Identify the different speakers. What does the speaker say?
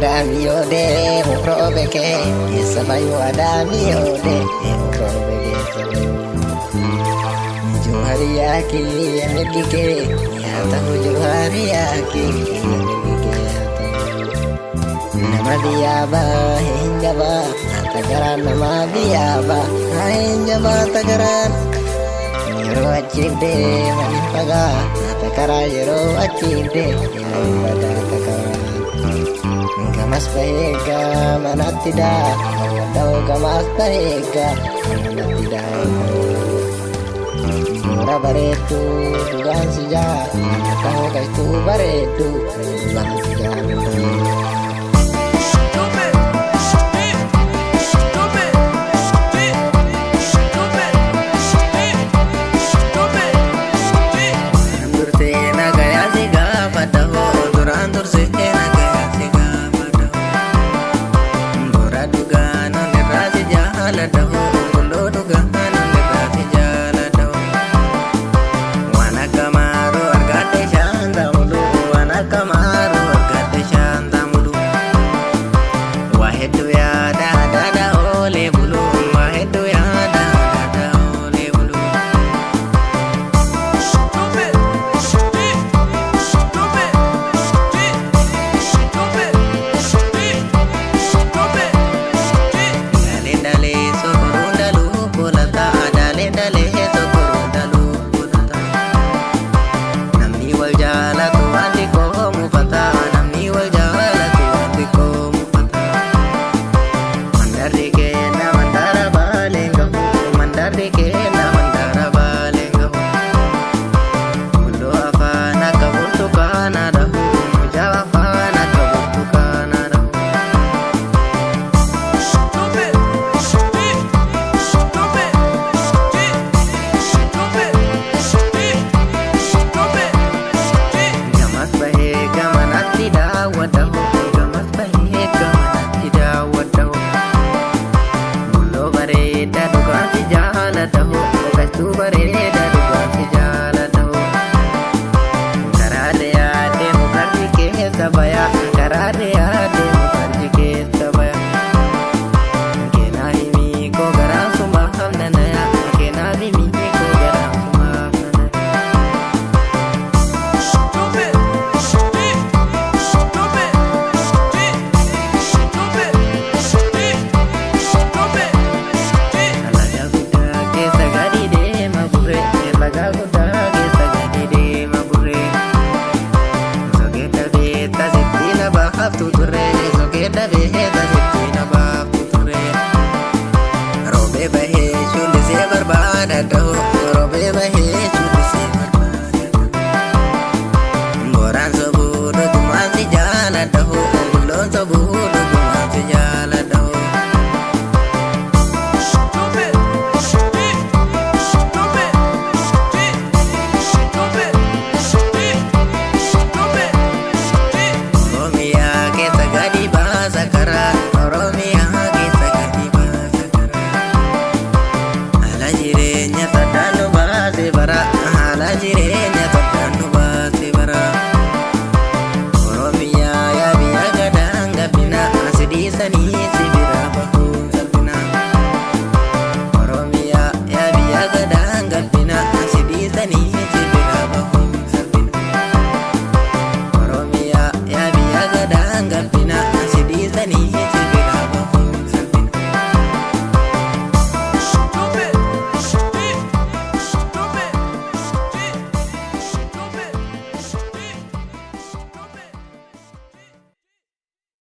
Speaker 1: Adaami yoo deemu roobe kee keessa bayu, adaami yoo deemu roobe keessa bayu. Juhariyaa kiyya mirgi kee yaa ta'u, juhariyaa kiyya mirgi kee yaa ta'u. Nama biyyaa bahe hin jabaa tagaraan, nama biyyaa bahe hin jabaa tagaraan. Yeroo achiif deeman hin fagaata karaa, yeroo achiif deeman hin fagaata karaa. Gamas bahee gamanatti daawwadhoo, gamas bahee gamanatti daawwadhoo. Moora bareedduu dhugaan si jaalladha, galtuu bareedduu dhugaan si jaalladha.
Speaker 2: Stupid, stupid, stupid, stupid, stupid, stupid, stupid.
Speaker 1: Dursee nagayaa si gaafadha hoo, duraan dursee nagayaa si gaafadha hoo. Bora dhugaa non irraa si jaaladha hoo, bulloo dhugaa non irraa si jaaladha hoo. Waan akka maaruu argadhe shaanta mulu, waan akka maaruu argadhe shaanta mulu. Waa hedduu yaada daada oolee bulu, waa hedduu yaada daada oolee bulu.
Speaker 2: Stupid, stupid, stupid, stupid, stupid, stupid, stupid.
Speaker 1: Dalee dalee sokoruu daluu bolata, dalee dalee sokoruu daluu bolata. Namni wal jaalatu waan xiqqoo mufata, namni wal jaalatu waan xiqqoo mufata. Mandarri kenna mandara baaleen gahu, mandarri kenna mandara baaleen gahu. Bulloo afaan akka burtukaana dhahu, mucaa afaan akka burtukaana dhahu.
Speaker 2: Stupid, stupid, stupid, stupid, stupid, stupid, stupid.
Speaker 1: Gamas bahee gamanatti daawwadhahu, gamas bahee gamanatti daawwadhahu. Bulloo bareeda dhugaati jaaladhahu, galchuu bareeda dhugaati jaaladhahu. Karaarra yaadee mukarri keessa baya, karaarra yaadee mukarri keessa baya. Keenaa himii koo garaan sumaaf nanaya, keenaa himii koo garaan sumaaf nanaya.
Speaker 2: Stupid, stupid, stupid, stupid, stupid, stupid, stupid.
Speaker 1: Laga guddaa keessa gadi deema burree, laga guddaa keessa gadi deema burree. Sogeedda beekta sitti na baaftu turre, sogeedda beekta.